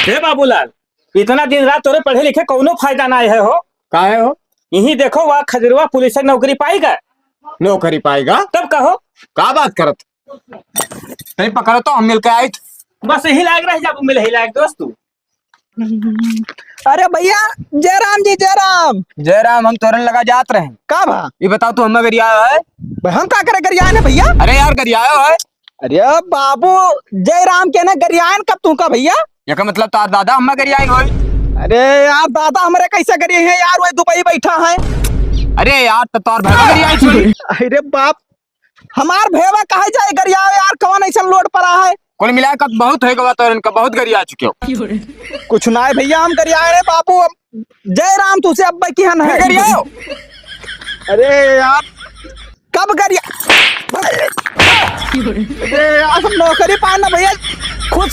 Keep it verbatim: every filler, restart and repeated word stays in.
हे बाबूलाल, इतना दिन रात तोरे पढ़े लिखे कौनो फायदा ना है हो। काहे हो? यही देखो, वह खजरवा पुलिस में नौकरी पाएगा। नौकरी पाएगा? तब कहो। का बात करत? तई पकड़ो तो हम मिलके आइत। बस यही लायक रह जाबू, मिल ही लायक दोस्त तू। अरे भैया, जय राम जी, जय राम। जय राम, हम तोरन लगा जात रहे। का भा? ये बताओ, तू हमें गरियायो है? भाई, हम का करे गरियान है भैया? अरे यार, गरियायो है। अरे बाबू, जय राम के ना गरियान कब तू का भैया? एका मतलब तार दादा हमें गरियाई होई। अरे यार, दादा हमरे कैसे गरियाई है यार, वही दुबई बैठा है। अरे यार, तो तार भाई गरियाई होई। अरे बाप, हमार भेवा कहे जाए गरियाओ यार, कौन ऐसा लोड पड़ा है? कुल मिला के बहुत है गवा, तो इनका बहुत गरिया चुके हो। कुछ ना है भैया, हम गरियाए रे बाबू। अब जय राम, तुझे अब्बे की हन है। गरियाओ। अरे यार, कब गरिया? अरे यार, हम नौकरी पाए ना भैया, खुशी